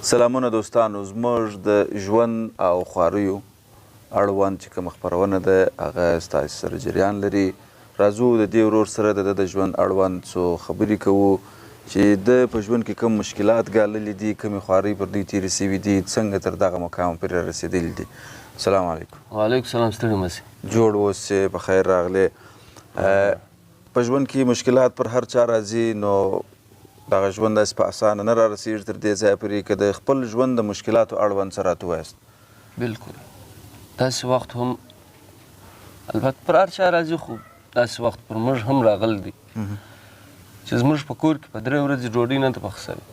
سلامونه دوستانو، زموږ د ژوند او خواریو اړوند چې کومه خپرونه ده هغه ستاسو سره جریان لري. راځو د دې ورور سره د ده د ژوند اړوند څو خبرې کوو چې ده په ژوند کې کوم مشکلات ګاللي دي، کومې خوارۍ پر دوی تېرې شوي دي، څنګه تر دغه مقامه پورې رارسېدلي دي. سلام علیکم. وعلیکم سلام، ستړي مه شې. جوړ اوسې، په خیر راغلې. په ژوند کې مشکلات پر هر چا راځي، نو دغه ژوند داسې په اسانه نه رارسېږي تر دې ځایه پورې. که د خپل ژوند د مشکلاتو اړوند څه راته ووایاست. بالکل، داسې وخت هم البته پر هر چا راځي، خو داسې وخت پر موږ هم راغلی دی چې زموږ په کور کې په 3 ورځې ډوډۍ نه ده پخه شوې.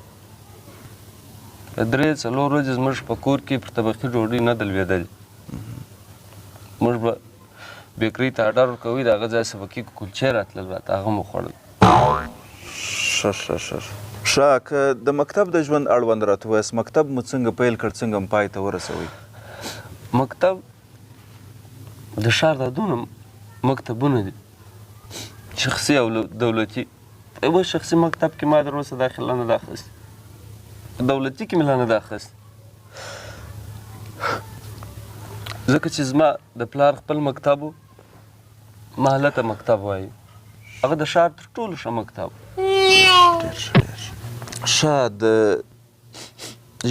په 3-4 ورځې زموږ په کور کې پر طبقي ډوډۍ نه ده لوېدلې. موږ به بیکرۍ ته آرډر ورکوي، د هغه ځای څخه به کیک کلچې راتلل، راته هغه مو خوړل. ښه ښه ښه ښه. که د مکتب د ژوند اړوند راته ووایاست، مکتب مو څنګه پیل کړ، څنګه مو پای ته ورسوئ؟ مکتب د ښار دا دونه مکتبونه دي، شخصي او دولتي. په یوه شخصي مکتب کې ما تر اوسه داخله نه ده اخیستې، په دولتي کې مې لا نه ده اخیستې، ځکه چې زما د پلار خپل مکتب و، ما هلته مکتب وایي، هغه د ښار تر ټولو ښه مکتب. ډېر ښه، ډېر ښه. ښه، د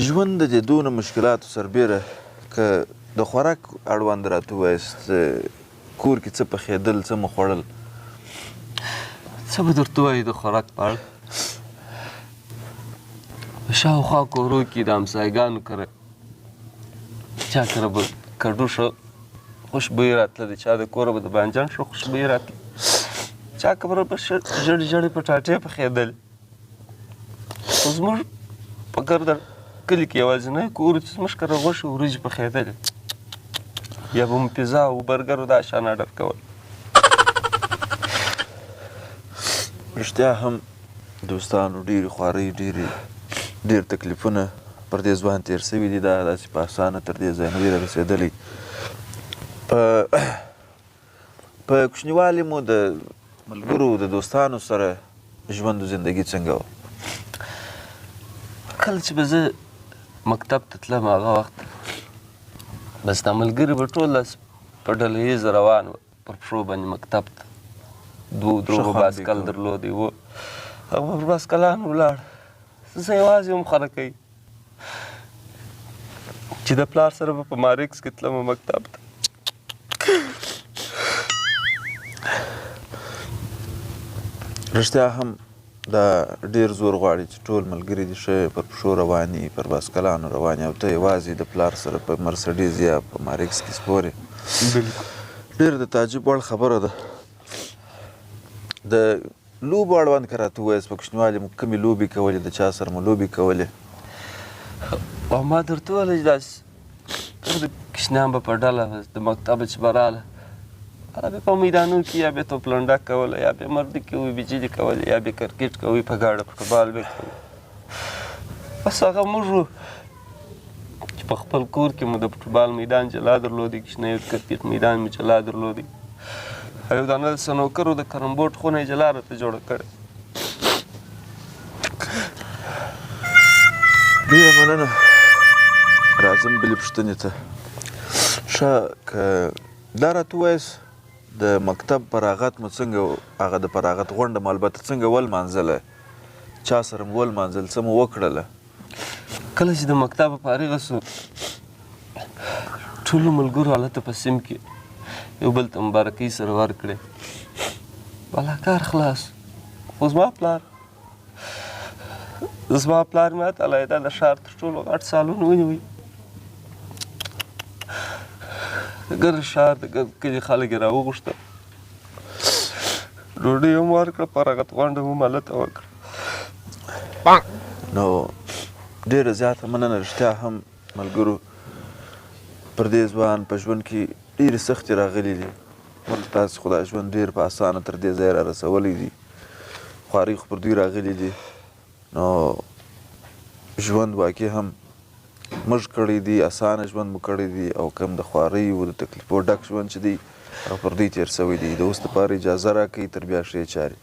ژوند د دې دونه مشکلاتو سربېره که د خوراک اړوند راته ووایاست، کور کې څه پخېدل، څه مو خوړل؟ څه به درته ووایو د خوراک په اړه؟ په شاوخوا کورو کې د همسایګانو کره چا کره به کډو ښه خوشبویي راتله، د چا د کوره به د بانجان ښه خوشبویي راتله، چا کره به ښه ژړې ژړې پټاټې پخېدلې. خو زموږ په ګرده کلي کې یوازینی کور چې زموږ کره غوښې وریجې پخېدلې، یا به مو پیزا او برګر او دا شیان آرډر کول. رښتیا هم دوستانو ډېرې خوارۍ، ډېر تکلیفونه پر دې ځوان تېر شوي دي. دا داسې په اسانه تر دې ځایه نه دی رارسېدلی. په کوچنیوالي مو د ملګرو د دوستانو سره ژوند و زندګي څنګه وه؟ کله چې به زه مکتب ته تلم هغه وخت بس دا ملګري به ټول داسې په ډله ییزه روان وه، پر پښو باندې مکتب ته. دوو درو به باسکل درلودی و، هغه به پر باسکلانو ولاړ، زه یوازې وم خرکۍ چې د پلار سره به په ماریکس کې تلم مکتب ته. رښتیا هم دا ډېر زور غواړي چې ټول ملګري دې ښه پر پښو روان وي، پر باسکلانو روان وي، او ته یوازې د پلار سره په مرسډیز یا په ماریکس کې سپور یې. ډېر د تعجب وړ خبره ده. د لوبو اړوند که راته ووایاست، په کوچنیوالي مو کومې لوبې کولې، د چا سره مو لوبې کولې؟ او ما درته وویل چې داسې ګرده کوچنیان به په ډله د مکتبه چې به راله، هغه به په میدانو کې یا به توپ لنډه کوله، یا به مردي کوي، بجلي کولې، یا به کرکټ کوي، په ګاډه فوټبال به کوي. بس هغه موږ وو چې په خپل کور کې مو د فوټبال میدان جلا درلودی، کوچنی کرکټ میدان مو جلا درلودی، یو دانه د سنوکرو د کرم بورډ خونه یې جلا راته جوړه کړې. ډېره مننه. راځم بلې پوښتنې ته. ښه، که دا راته ووایاست د مکتب فراغت مو څنګه، هغه د فراغت غونډه مو البته څنګه ولمانځله، چا سره مو ولمانځل، څه مو وکړله؟ کله چې د مکتبه فارغه سو، ټولو ملګرو هلته په سیم کې یو بل ته مبارکۍ سره ورکړې، بلا کار خلاص. خو زما پلار ماته علیحده د ښار تر ټولو غټ سالون ونیوی. د ګرد ښار د ګرد کلي خلک یې راوغوښتل، ډوډۍ هم ورکړه، فراغت غونډه هم هلته وکړه. نو ډېره زیاته مننه. رښتیا هم ملګرو پر دې ځوان په ژوند کې ډېرې سختې راغلي دي. موږ تاسې خو دا ژوند ډېر په اسانه تر دې ځایه را رسولی دی، خوارۍ خو پر دوی راغلي دي. نو ژوند واقع هم موږ کړی دی، اسانه ژوند مو کړی دی، او کوم د خوارۍ او د تکلیفو ډک ژوند چې دی هغه پر دوی تېر شوی دی. د اوس دپاره اجازه راکړئ تر بیا ښې چارې.